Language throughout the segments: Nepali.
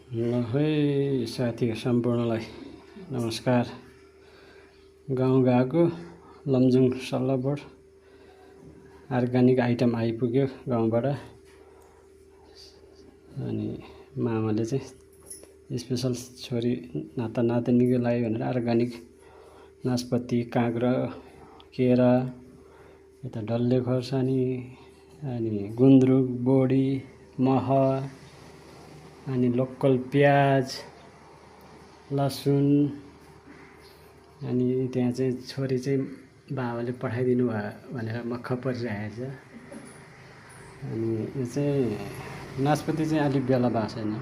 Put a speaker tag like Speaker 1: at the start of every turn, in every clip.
Speaker 1: ल है साथी सम्पूर्णलाई नमस्कार। गाउँ गएको लमजुङ सल्लाहबोर्ड अर्ग्यानिक आइटम आइपुग्यो गाउँबाट। अनि मामाले चाहिँ स्पेसल छोरी नाता नातिनीको लागि भनेर अर्ग्यानिक नासपति काँक्रा केरा यता डल्ले खोर्सानी अनि गुन्द्रुक बोडी मह अनि लोकल प्याज लसुन अनि त्यहाँ चाहिँ छोरी चाहिँ बाबाले पठाइदिनु भयो भनेर मक्ख परिरहेको छ। अनि यो चाहिँ नासपति चाहिँ अलि बेला भएको छैन,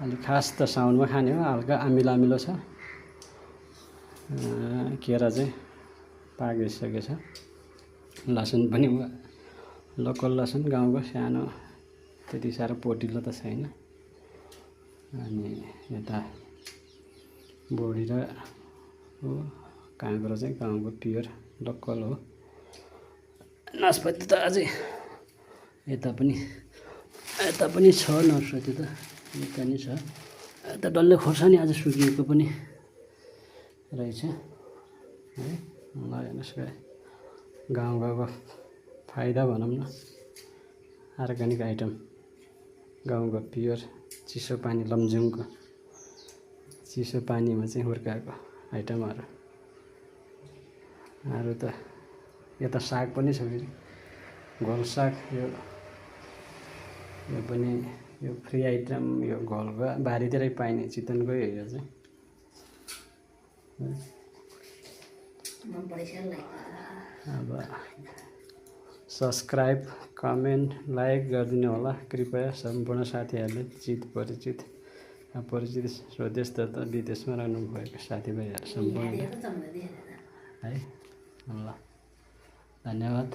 Speaker 1: अलिक खास त साउनमा खाने हो, हल्का आमिलो आमिलो छ। केरा चाहिँ पाकिसकेको छ। लसुन पनि लोकल लसुन गाउँको सानो, त्यति साह्रो पोटिलो त छैन। अनि यता बोडी र काँक्रो चाहिँ गाउँको प्योर लोकल हो। नासपति त अझै यता पनि छ नर्सरी त यता नि छ। यता डल्ले खोर्सानी आज सुकिएको पनि रहेछ है। ल हेर्नुहोस् गाउँ गएको फाइदा भनौँ न, अर्ग्यानिक आइटम गाउँको प्योर चिसो पानी लमजुङको चिसो पानीमा चाहिँ हुर्काएको आइटमहरू। अरू त यता साग पनि छ फेरि घोल साग, यो पनि यो फ्री आइटम, यो घोलको बारीतिरै पाइने चितवनकै हो। यो चाहिँ अब सब्सक्राइब कमेन्ट लाइक गरिदिनु होला कृपया सम्पूर्ण साथीहरूले। परिचित स्वदेश तथा विदेशमा रहनुभएको साथीभाइहरू सम्पूर्ण है। ल धन्यवाद।